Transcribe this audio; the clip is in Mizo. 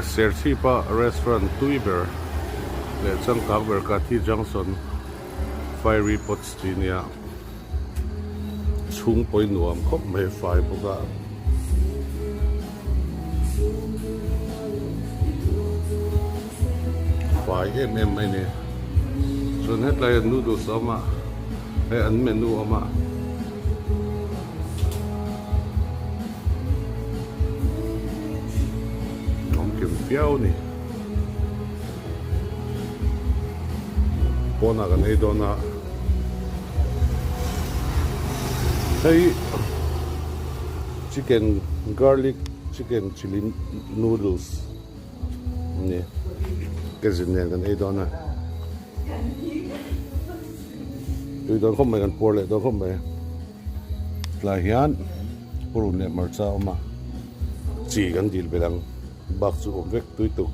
Serchhipa restaurant tui ber leh changkang ber Kathi Junction Fiery Pots tih nia chhung pawi nuam khawp mai fai bawk a. Fai em em mai ni. Chuan hetlai ah noodles a awm a, hei an menu a awm a. Awm kim viau a ni. Pawnah kan ei dawn a. Hei chicken garlic chicken chilli noodles a ni. Kezin nen kan ei dawn a. Tui dawn khawp mai kan puar leh dawn khawp mai. Tlai hian purun leh hmarcha a awm a, chi kan dil belh ang bak chu awm vek tui tuk.